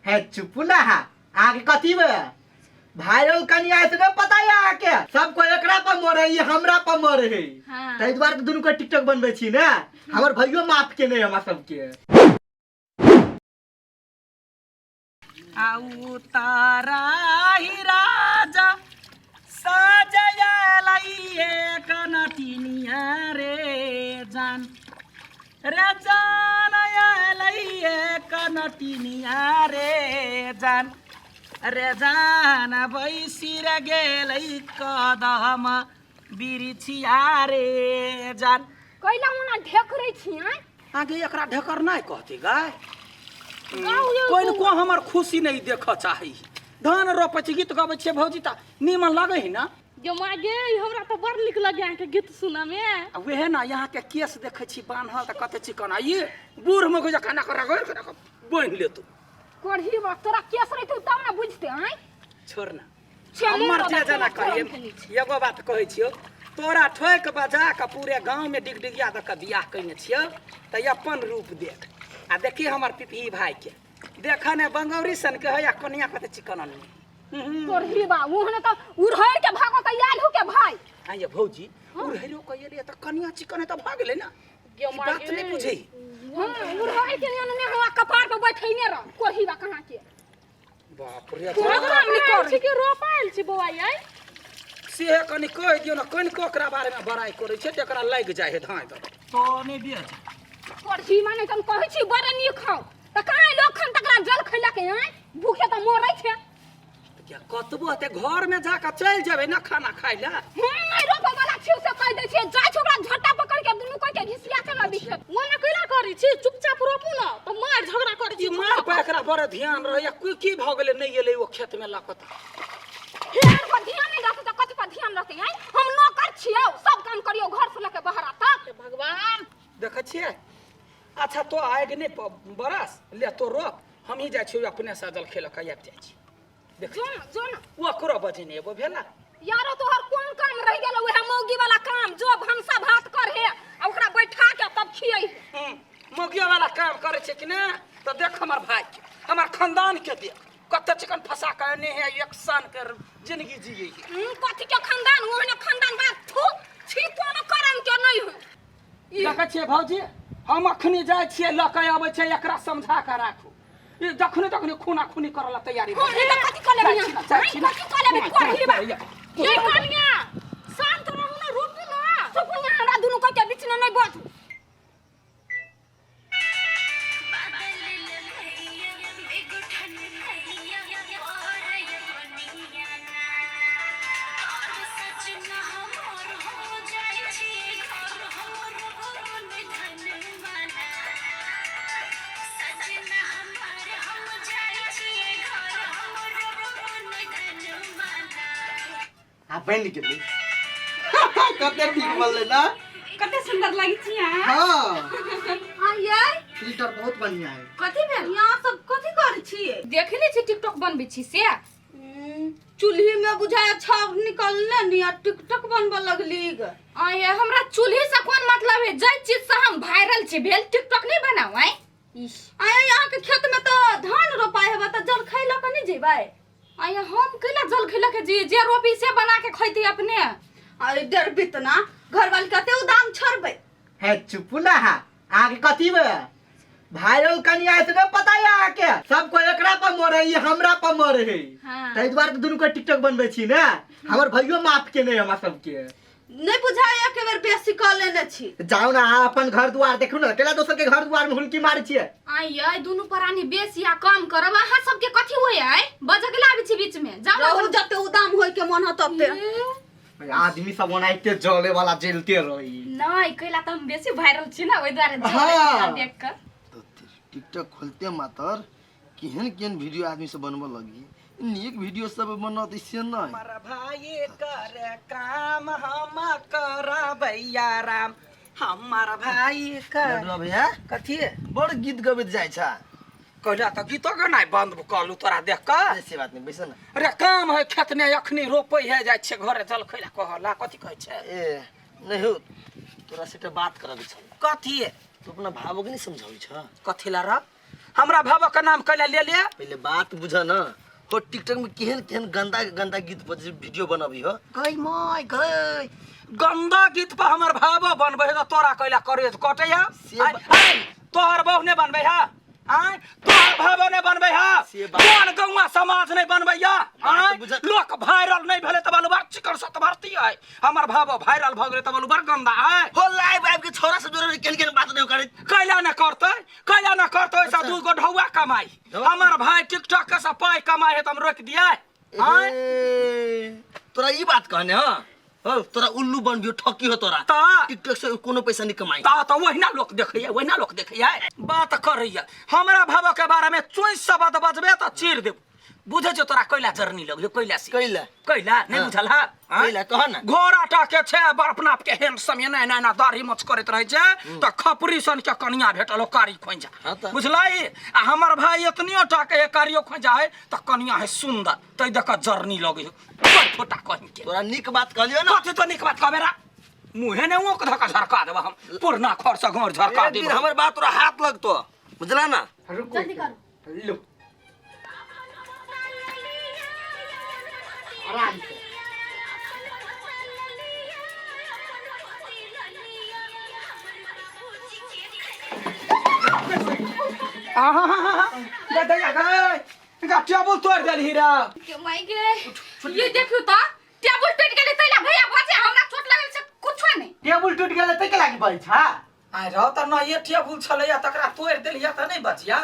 हे चुप ना हा आगे कथी में वायरल कनिया से नहीं पता है अहाँके सब कोई एकरा पर मरे है हमरा पर मरे है। हाँ। ताहि दुआरे तऽ दुनू के टिकटॉक बनबै छी ने। हमर भैयो माफ केने हमरा सबके। आ उतारा ही राजा सजयलाई एक नटिनिया रे जान रे जान आएलै एक नटिनिया रे जान रे जान बैसिर गेलै कदम बिरिछिया रे जान। कैला ओना ढेकरै छी आँय? आगे एकरा ढेकर नहि कहती गाय। गाउ यौ। कोइ को हमर खुशी नहीं देख चाही। धान रोपै छी, गीत गबै छियै भौजी तऽ नीमन लगै है ना। गे माँ गे, हमरा तऽ बड़ नीक लगे अहाँके गीत सुनऽ मे। आ वएह ना यहाँ के केस देखै छी बान्हल तऽ कते चिकन आ ई बूढ़ में जखन एना कऽ रगड़ि कऽ बान्हि लेतौ। कोढ़ी बा तोरा केस रहितौ तब ने बुझते आँय। छोड़ ना। चलू हमर बाबा, जे जना तोरा कहिए करम केने छी। एगो बात कहै छियौ, तोरा ठोकि बजा कऽ पूरे गाँव में डिगडिगिया दऽ कऽ बियाह कयने छियौ तऽ अपन रूप देख आ देखी हमर पिपही भाई के देख ने बंगौरी सन के है आ कनिया कते चिकन अनने। तोरही बा ओहने तऽ उड़हर के भागो तऽ आयल हो के भाई। हाँ ये भौजी उड़हरो के एलियै तऽ कनिया चिकन है तऽ भऽ गेलै ना। गे ई बात नहि बुझै। हाँ उड़हर के ने हमरा कपार पर बैठैने रह कोही बा कहाँ के। बाप रे। कोनो काम नहि करै छी कि रोपायल छी बौआ यै? से कनि कहि दियौ ने कनिको ओकरा बारेमे बड़ाइ करै छै तऽ एकरा लागि जाइ है धाँइ दऽ तो नहि बेच। कोढ़ी माने हम कहै छी बड़ नीक हौ तऽ कहाँ लोक खन तकरा जल खैलक आँय भूखे तऽ मरै छै। क्या कतबो हेतै घर में जाकऽ चलि जेबै ने खाना खाइ लए। हम नहि रोपऽ वाला छियौ से कहि दै छियै, जाइ छै ओकरा झट्टा पकड़ के दुनू कहि के घिसिया के लबी छै। ओना कैला करै छी? चुपचाप रोपू ने तऽ मार झगड़ा करै छी। ई मार पर एकरा बड़ ध्यान रहैया। की की भऽ गेलै नहि एलै ओ खेत में लऽ कऽ तऽ। हेर पर ध्यान नहि रहतै तऽ कथी पर ध्यान रहतै आँय? हम नौकर छियौ, सब काम करियौ घर से लऽ के बाहर तक। हे भगवान। देखै छियै? अच्छा तो आगि नहि बरस ले तो रोप, हमही जाइ छियौ अपने से जल खेलऽ के आबि जाइ छी। देख जो ना जो ना। ओकरो बजेने एगो भेला। यारो तोहर कोन काम रहि गेल? उहे मौगी वाला काम जो भनसा भात कर हे आ ओकरा बैठा के तब खियै। मौगिया वाला काम करे छै कि ने तऽ देख हमर भाई के हमर खानदान के देख कते चिकन फंसा के एने है एक सन के जिंदगी जिए है। कथी के खानदान? ओहने खानदान बात थू छी कोनो करम के नहीं हो। देखै छियै भौजी हम अखनी जाइ छियै लऽ के आबै छै एकरा समझा के राखू। ई जखने तखने खूना खूनी करऽ ला तैयारी हाँ, ई तऽ कथी कऽ लेबही जाइ छी ना, जाइ छी ना। कथी कऽ लेबही? कोढ़ी बा। ये कनिया शांत रहू ना, रोपू ना। चुप ना, हमरा दुनू के बीच में नहीं बाजू। आ बनि गेलै। कते ठीक बनलै ना? कते सुंदर लगै छी अहाँ। हाँ। हाँ यार फिल्टर बहुत बढ़िया है। कथी भेल? यहाँ सब कथी करै छियै? देखै नै छी टिकटॉक बनबै छी से। चूल्ही में बुझाय छाव निकलने नी आ टिकटॉक बनबऽ लगली ग। आय हमरा चूल्ही से कोन मतलब है? जाहि चीज से हम वायरल छी भेल टिकटॉक नहीं बनाऊ आय। आय यहाँ के खेत में तो धान रोपाय हेबा त जल खाइ लऽ के नहीं जेबै? आय हम कैला जल खैला के जी जे रोपी से बना के खैती अपने। आय डर बितना घर वाली कते उदाम छोड़बै। हे चुप ना हा आगे कथी में वायरल कनिया से नहीं पता है अहाँके सब कोई एकरा पर मरे है हमरा पर मरे है। हाँ। ताहि दुआरे तऽ दुनू के टिकटॉक बनबै छी ने। हमर भैयो माफ केने हमरा सबके। नहीं बुझाय एक बेर बेसी कऽ लेने छी। जाउ ना अहाँ अपन घर दुआर देखू ना केला दोसर के घर दुआर में हुलकी मारै छियै। आइ यै दुनू प्राणी बेसी आ कम करब अहाँ सबके कथी होय आइ बजक लाबै छी बीच में जाउ ना। रहू जते उदाम होय के मन ह तते। आदमी सब ओनाहिते जले वाला जलते रही। नहीं कैला तऽ हम बेसी वायरल छी ना ओहि दुआरे जलै हाँ। छी देख कऽ। तो टिकटॉक खोलते मातर केहन केहन वीडियो आदमी सब बनबऽ लगी, नीक वीडियो सब बनत से नहीं। हमर भाई कर काम हम करबैया राम हमर भाई कर। लडुआ भैया कथी बड़ गीत गबैत जाइ छ? कहला तऽ गीतो गनाइ बंद कलू तोरा देख कऽ। से बात नहीं बैस ना। अरे काम है खेत में अखनी रोपै है जाइ छै घरे जल खैला कहला कथी कहै छै? ए नहीं हो तोरा से एकटा बात करब छल। कथी? तू अपना भावो के नहीं समझाबै छ? कथी ला र? हमरा भावो के नाम कैला ले ले। पहले बात बुझ न हो, टिकटक में केहन केहन गंदा गंदा गीत पर जे वीडियो बनबी हो। गई my गई, गंदा गीत पर हमर भावो बनबै है त तोरा कैला करेज कटै है? से आय, तोहर बहु ने बनबै है? आय, तोहर भावो ने बनबै है? से बात- कोन गौवा समाज नहीं बनबै या? बात आय, बुझ- लोक वायरल नहीं भेलै त बालू बड़ चिकन सत भरती है, हमर भावो वायरल भ गेलै त बालू बड़ गंदा आय। हो लाइव आबि के छोरा सब जोरे केहन केहन बात नहीं करैत। कैला न करतै, कैला न करतै? ओहिसँ दू गो ढौआ कमाई। ढौआ? हमर भाई टिकटॉक के सब पाइ कमाई है त हम रोकि दियै? आय? ए, तोरा ई बात कहने हो? हो तोरा उल्लू बनबियो, ठकी हो तोरा। त टिकटक से कोनो पैसा नहीं कमाई। ता त ओहिना लोक देखैया, ओहिना लोक देखैया, बात करैया। हमरा भाव के बारे में चोइस शब्द बजबे त चीर देब, बुझै छौ? तोरा कैला जरनी लगलो? कैला से? कैला? कैला नहीं। हाँ। बुझल है? आँय? कैला कह न। घोड़ा टा के छै बड़ अपना आपके हैंडसम, एना एना एना दाढ़ी मोछ करैत रहै छै त खपरी सन के कनिया भेटल हो, कारी खोइजा। हाँ त। बुझलै? आ हमर भाई एतनियो टा के कारियो खोइजा है त कनिया है सुंदर, तै देख जरनी लगै हो बड़ फोटा कहीं के। तोरा नीक बात कहलियो ना? कथी तो नीक बात कहबे रा? मुहे ने ओक धक्का झरका देब हम, पुरना खर से घर झरका एक दिन देब। हमर बात तोरा हाथ लगतो, बुझला ना? रुको, जल्दी करू। लो, आराम से। आहा गे दैया गे गा, टेबुल तोड़ देलही रा। के माय गे, ये देखियो त टेबुल टूट गेलै तैला भैया बजे, हमरा चोट लागल से कुछो नहीं। टेबुल टूट गेलै तै के लागि बजै छ? आइ रह त न, ये टेबुल छलैया तकरा तोड़ देलिया त नहीं बचिया।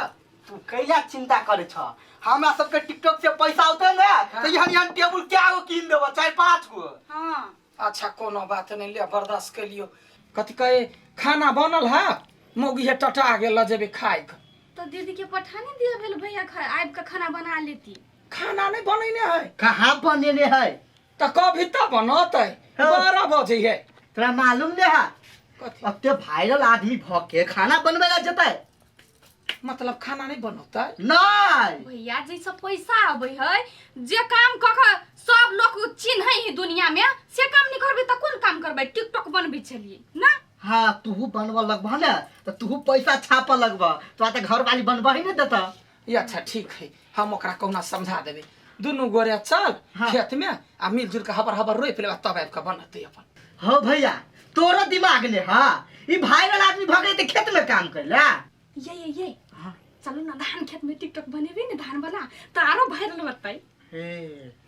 तू कैला चिंता करे छ? हमरा सबके टिकटॉक से पैसा औते ने त एहन एहन टेबुल क्या गो कीन देबो, चार पाँच गो। हां। अच्छा, कोनो बात नहीं, ले बर्दाश्त के लियो। कथी कहे, खाना बनल है? मौगी हे टटा गेल, ल जेबे खाइ के। तो दीदी के पठाने दिया भेल भैया खा आबि के खाना बना लेती। खाना नहीं बनेने है? कहाँ बनेने है? त कभी त बनतै। हाँ। 12 बजे है। तोरा मालूम ने है? कथी? अब ते वायरल आदमी भ के खाना बनबै ला जेतै? मतलब खाना नहीं बनतै? नहीं। भैया, जैसे पैसा अबै है, जे काम क के सब लोग चिन्है है दुनिया में, से काम नहीं करबै त कोन काम करबै? टिकटॉक बनबै छलियै ना। हाँ, तू बनबऽ लगबह ने तऽ तू पैसा छापऽ लगबह, तोरा तऽ घरवाली बनबऽ ही ने देतऽ। ये अच्छा ठीक है, हम ओकरा कहुना समझा देबै। दुनू गोरे चल। हाँ। खेत में आ मिलजुल के हबर हबर रोपि लेबै, तब आबि के बनतै अपन। हो भैया, तोरो दिमाग ने हाँ, ई वायरल आदमी भऽ गेलै तऽ खेत में काम कर ला। ये ये ये, चलू ना धान खेत में टिकटॉक बनेबै ने धान वाला, त आरो वायरल होतै।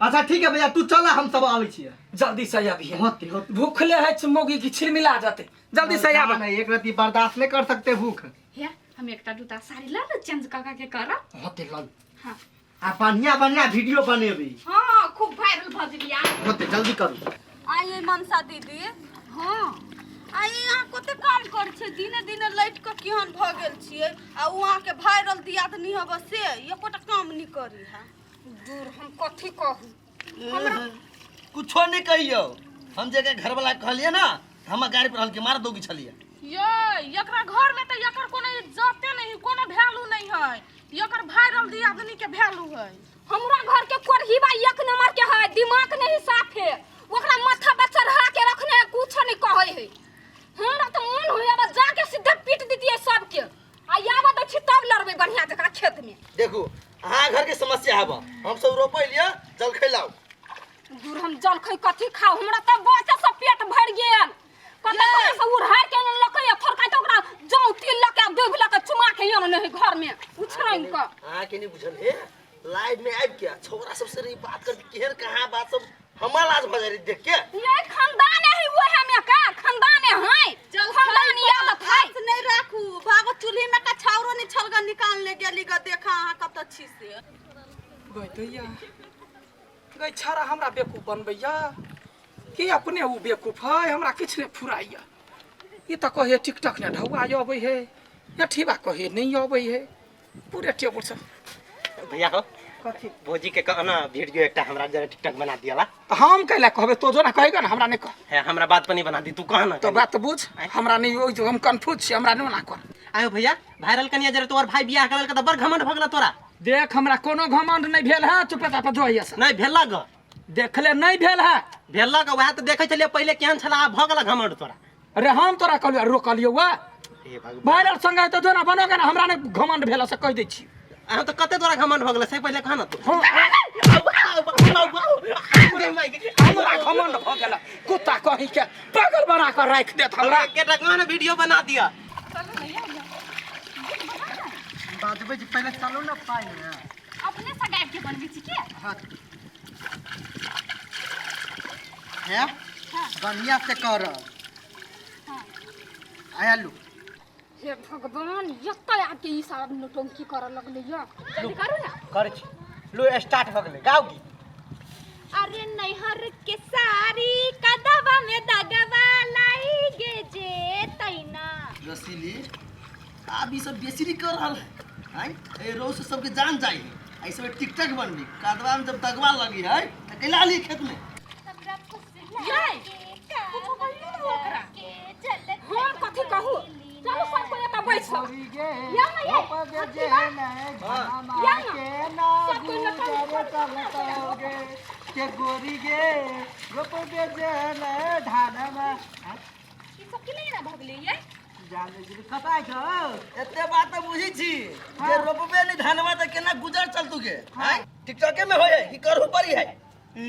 अच्छा ठीक है भैया, तू चल, हम सब आबै छियै। जल्दी से अभी। होते होते। भूखले है मौगी की छिलमिला जते, जल्दी से आब। नहीं, एक रत्ती बर्दाश्त नहीं कर सकते भूख। हे, हम एकटा दूटा साड़ी ला ने चेंज क क के करब। होते लग। हाँ। आ बढ़िया बढ़िया वीडियो बनेबी। हाँ, खूब वायरल भऽ जेबी आ। होते, जल्दी करू। आइए मनसा दीदी। हाँ। आइ अहाँ कते काम करै छियै? दिने दिने लटि कऽ केहन भऽ गेल छियै, आ ओ अहाँके वायरल दियादनी हबऽ से एकोटा काम नहि करी है। दूर, हम कथी कहू? कुछो नहीं कहियो। हम जे घर वाला कहलिए ना, हमर गाड़ी पर हल्के मार दोगी छलिए। ये एकरा घर में तऽ एकर कोनो इज्जते नहीं, कोनो वैल्यू नहीं है, एकर वायरल दियादनी के वैल्यू है। हमरा घर के कोरहीबा एक नंबर के है, दिमाग नहीं साफ है ओकरा, माथा पर चढ़ा के रखने है, कुछ नहीं कहै है। हमरा तो मन होइया बस जाके सीधे पीट दीतिए सबके, आ आबऽ दै छी तब लड़बै बढ़िया जकाँ खेत में। देखू, अहाँ घर के समस्या हब, हम सब रोपै लिअ, जलखै लाउ। दूर, हम जलखै कथी खाउ? हमरा तऽ बच्चा सब पेट भरि गेल। कतऽ कतऽ से उड़ारि के लकै थोड़का तऽ ओकरा जौ तिल लके दूध लके चुमा के अनने है घर में उछरैन कऽ। अहाँ के नहीं बुझल है, लाइव में आबि के छोरा सबसे रही बात कर, केहन कहाँ बात सब, हमरा लाज भऽ जाइ रही देख के। ये खानदान है वह में का खानदान है, खानदानी आदत है। हाथ नहीं राखू, भागो, चूल्ही में का छाउरो नहीं छलगा निकालने गेली ग, देखा अहाँ कतऽ छी से। गई दैया गई, छाड़ा हमरा बेवकूफ बनबैया कि अपने उ बेवकूफ है? हमरा किछु नहि फुराइया। ई तऽ कहे टिकटक ने ढौआ अबै है, अठीबा कहे नहीं अबै है, पूरे टेबुल सब। भैया हो। कथी? भौजी के कहना वीडियो एकटा हमरा जरा टिकटक बना दियाला। तऽ हम कैला कहबै? तो जो ना कहेगा ना, हमरा नहीं कह। है, हमरा बात पर नहीं बना दी, तू कह ना। तो बात बुझ, हमरा नहीं ओइ जो हम कंफ्यूज छी, हमरा नहीं ना कर। आयो भैया, वायरल कनिया जरा तोहर भाई बियाह करल के त बड़ घमंड भऽ गेल तोरा। देख, हमरा कोनो घमंड नहीं भेल है, चुपे चाप जो है से। नहीं भेल ग? देखले नहीं भेल है। भेल ग, वएह तऽ देखै छलियै पहिले केहन छला, आब भऽ गेल घमंड तोरा। अरे, हम तोरा कहलियो रोकलियो वा? हे भगवान। वायरल संगे तो जोना बनोगे ना हमरा ने घमंड भेल से कहि दै छी। अहाँ तो कते तोरा घमंड भऽ गेलै से पहिले कह ना तू। हाँ। हमरा घमंड भऽ गेल, कुत्ता कहीं के पागल बना कर राखि देत हमरा। के रखना ना वीडियो बना दिया। बाजबै छी पहिले चलू ने पाइ ने। अपने से गायब के बनबै छी के? हाँ। है बढ़िया से करब। आया लू। हे भगवान, एतऽ आबि के ई सब नौटंकी करऽ लगलै यऽ। जल्दी करू ना। करै छी। लू स्टार्ट भऽ गेलै, गाउ गीत। अरे नैहर के सारी कदवा में दगवा लाई गे जे तैना। रसीली आब ई सब बेसी नहीं कर रहल है आँय, ए रोज से सबके जान जाई है। ऐसे में टिकटक बनबी कदवा में जब दगवा लगी है तो कैला ली खेत में। ये कुछो बोलियो ना ओकरा। हम कथी कहू? चलू सब कोई एतऽ बैसब। या ना ये, या ना। सब कोई नटंकी के गोरी गे रोपबे जे धानमा। ई सब के ना भगले ये? जाने जी कतऽ छौ? एते बात तो बुझी छी जे रोपबे नहीं धानवा तो केना गुजर चलतू के आँय, टिकटके में होय है कि करहु पड़ी है? ई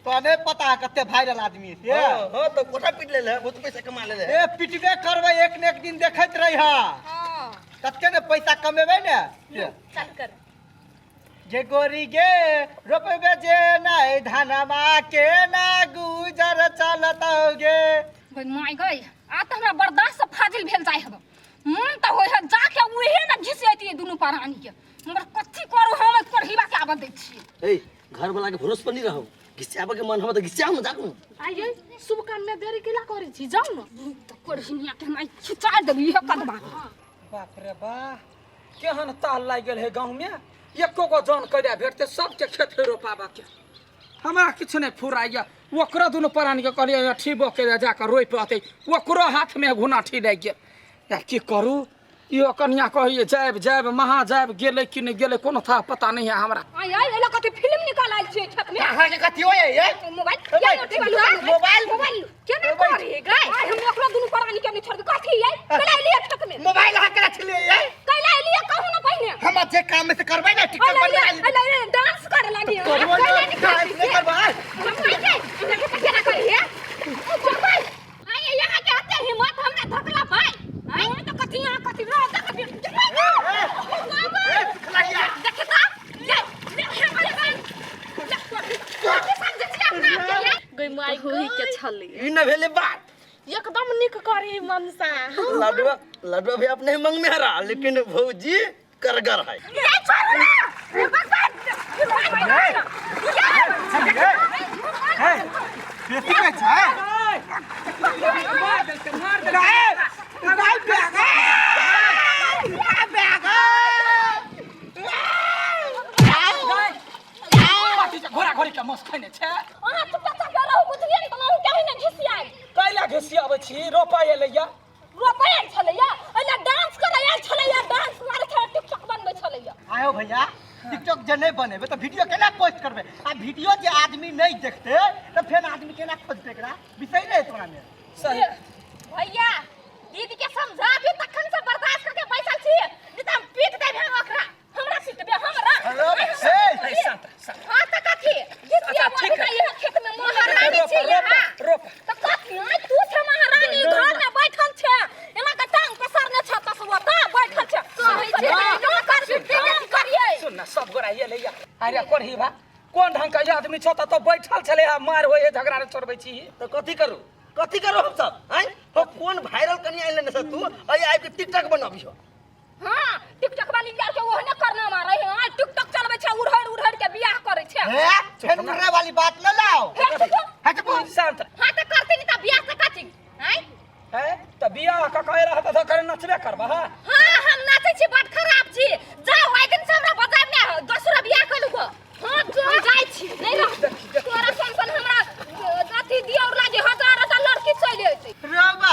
तो नहीं पता कते वायरल आदमी से। हाँ, हाँ, तो कोठा पीट ले है, बहुत पैसा कमा ले है। ए पिटबे करबै एक ने एक दिन देखैत रही। हां कते ने पैसा कमेबै ने। चल कर। जे गोरी गे रोपबे जे नहीं धानमा के ना गुजर चलतौगे। गई my गई, आ तऽ हमरा बर्दाश्त से फाजिल भेल जाइ हब। मन तऽ होइ है जाके उहे ने घिसियैतियै दुनू प्राणी के। मगर कथी करू, हम कोढ़ीबा के आबऽ दै छियै। ए घर वाला के भरोस पर नहीं रहो, घिसियाबे के मन हो तो घिसियाओ ना जाकू। आइए शुभ काम में देरी केला करै छी, जाउ ने। तऽ कोढ़िनिया के हम आइ खिचा देबै इहे कदमा। बाप रे बा, केहन ताल लागि गेल है गाँव में, एको गो जन करिया भेटते सबके खेत है रोपाबऽ के। हमरा किछु नहि फुराइया। ओकरो दुनू प्राणी के कहलियै ठीबो के जाकऽ रोपि अतै, ओकरो हाथ में घुना ठी लागि गेल। आब की करू? इहो कनिया कहैए जायब जायब महा जायब, गेलै कि नहि गेलै कोनो था पता नहीं है हमरा। आइ आइ एला कथी फिल्म निकाल आयल छियै खेत में? अहाँके कथी होय ये? मोबाइल या मोबाइल। मोबाइल केना करी गई? आइ हम ओकरो दुनू प्राणी के नहि छोड़बै। कथी ये कैला एलियै खेत में? मोबाइल अहाँ केना छलियै ये? कैला एलियै कहू ना पहिने। हम जे काम में से करबै ना टिकटक एला बनबै। एला एला डांस करे लागी। करबो ना, डांस नहीं करबै। हम नहीं के देखे त केना करी हे? आइ यहाँ के आते हिम्मत हमरा धकला भाई। आइ तो कथी यहाँ कथी रह देख देख त ले ले कथी समझै छी अपना आपके ये? गई माय होई के छलै। ई न भेले बात। एकदम नीक करी मनसा। लडुआ लडुआ भी अपने ही मंग में हरा, लेकिन भौजी करगर है। ये छोड़ू ना। ये बस बेसी कहै छै। मार देलकै, मार देलकै। कथी छै, घोड़ा घोड़ी के मस खैने छै? अहाँ चुपचाप रहू, बुझलियै ने? तऽ अहूँ केही ने घिसियाइ। कैला घिसियाबै छी? रोपाइ एलैया। रोपै आयल छलैया, एहिला डांस करै आयल छलैया, डांस मारै छलै, टिकटॉक बनबै छलैया। आयो भैया, टिकटॉक जे नहीं बनेबै तऽ वीडियो केना पोस्ट करबै? आ वीडियो जे आदमी नहीं देखते तऽ फेर आदमी केना खोजतै एकरा? विषय नहीं तोरा में। सही। भैया दीदी के समझा भी तखन से बर्दाश्त करके बैसल छी, नहीं त हम पीट देब हम ओकरा। हमरा पीटबे हमरा? ए, शांत शांत। हां त कथी? घिसिया अच्छा, ठीक है। इहे खेत में महारानी रोपा, छी रोपा, यहाँ। रोपा। तऽ कथी आइ तू छै महारानी, घर में बैठल छै, एना के टांग पसारने छ तसुआ ता बैठल छै। कहै छै, ना कर काम करियै। सुन ना, सब गोरा एलैया। अरे कोढ़ी बा, कोन ढंग के आदमी छौ? त तो बैठल छलै आ मार होय है, झगड़ा रे छोड़बै छी। तो कथी करू, कथी करू हम सब आँय? हो कोन वायरल कनिया आइले ने से तू अइ आबि के टिकटक बनबिहो? हां, टिकटॉक वाली यार के ओहने करना मारै है। आइ टिकटॉक चलबै छै, उड़हड़ उड़हड़ के बियाह करै छै। हे फेर उड़े वाली बात न लाओ। हे चुप। हट बोल। शांत। हां त करते नहीं त बियाह से कथी? आय है त बियाह क कहे रहत त करे नचबे करबा। हां हां हम नाचै छी, बड खराब छी। जाओ आइ दिन से हमरा बजाब ने, दोसरा बियाह कलु गो। हां जो हम जाइ छी, नहीं रह तोरा सन सन हमरा अथी दियौर लागे हजार हजार लड़की चलि अयतै। रोबा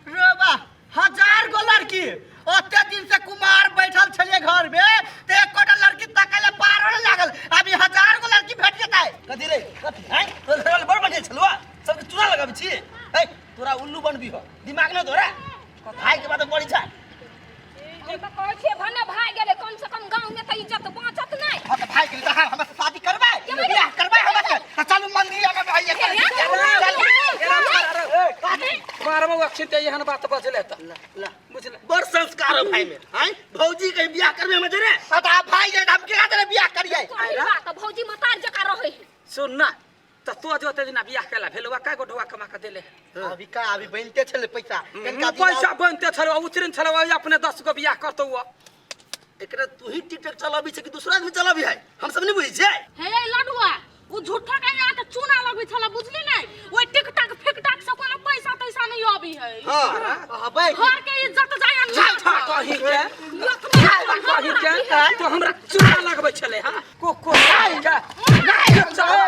रोबा 1000 गो लड़की, ओते दिन से कुमार बैठल छलिए घर में ते एकोटा लड़की तकै ले पारो नहीं लागल, अभी 1000 गो लड़की भेट जेतै। कथी रे, कथी अहाँ हमरा से शादी करबै, बियाह करबै हमरा से, तऽ चलू मंदिर में भइए करै छी। चलू। मारबो अक्षित एहन बात बजले त ला बुझले। बड़ संस्कार हो भाई में। आय भौजी कहीं बियाह करबे हम जरे। हाँ, तऽ आब भाई जे हम केना तेरे बियाह करियै? कोरही बा तऽ भौजी मतार जकाँ रहै है। सुन ना, त तो जो ते दिना बियाह केला भेलवा काय गो ढोआ कमा के देले? अभी का अभी बनते छलै पैसा, कनिका दिन पैसा बनते छलो, उतरिन छलो, अपने 10 गो बियाह करतौ। एकरा तू ही टिकटॉक चलाबी छै कि दूसरा आदमी चलाबी है? हम सब नहीं बुझै छियै। हे ये लडुआ, उ झूठा के यहाँ के चूना लगबै छला, बुझली नै? ओइ टिकटॉक फिकटॉक से कोनो पैसा तैसा नहीं आबी है। हां। अबै घर के इज्जत जाय। झूठा कही के, कही के तो हमरा चूना लगबै छले। हां, को को के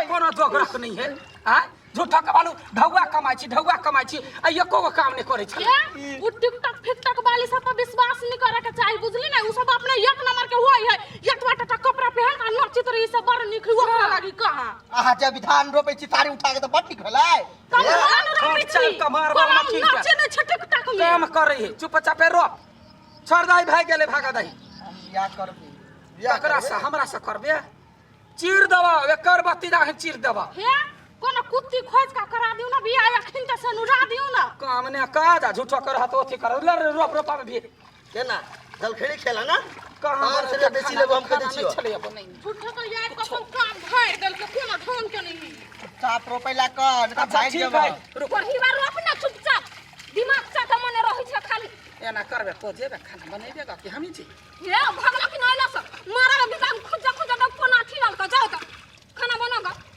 कोनो जोगरक नहीं है। आ झूठा के बालू ढौआ कमाइ छी, ढौआ कमाइ छी, आ एको गो काम नहीं करै छले। उ टिकटॉक फिकटॉक वाली सब पर विश्वास नहीं करे के चाही, बुझली नै? उ सब अपने एक नंबर के होय है, एतबा टटा कपड़ा पहन के नचित रही से बड़ नीक है, ओकरा लागी कहाँ। अहाँ जे विधान रोपै छी साड़ी उठा के तऽ बड़ नीक भेलै। तब धान रोपै चल छी, कमार कोना बाबा ठीक है। नचे नै छै टिकटॉक में। काम करै है, चुपचापे रो, छोड़ दही, भाग गेलै, भागा दही। हम बियाह करबै। बियाह ककरा से? हमरा से करबे? चीर देबा एकर बत्ती दाखन चीर देबा। हे, कोनो कुत्ती खोज के करा दियौ ना बियाह, अखन त सनुरा दियौ ना। काम ने काज आ झूठो कर हाथ ओथी कर ले रे, रोप रोपा में भी केना जलखेड़ी खेला ना? कहाँ? 500 रुपया बेची लेबो हम, कह दै छियो। छलै अपन नहीं। झूठो के यार कसम काम भरि देलकै, कोनो ढंग के नहीं। चुपचाप रोपै ला कह, नहीं तऽ अच्छा भागि ठीक जेबै। है, रुक। कोरही बा रोप ना चुपचाप, दिमाग चाटा मने रहै छै खाली। एना करबे तो जेबे खाना बनेबे कि हमही छी? हे, भगला कि नहीं लस मारा में बिकाम खुजा खुजा दब कोना ठीलल के जाओ त।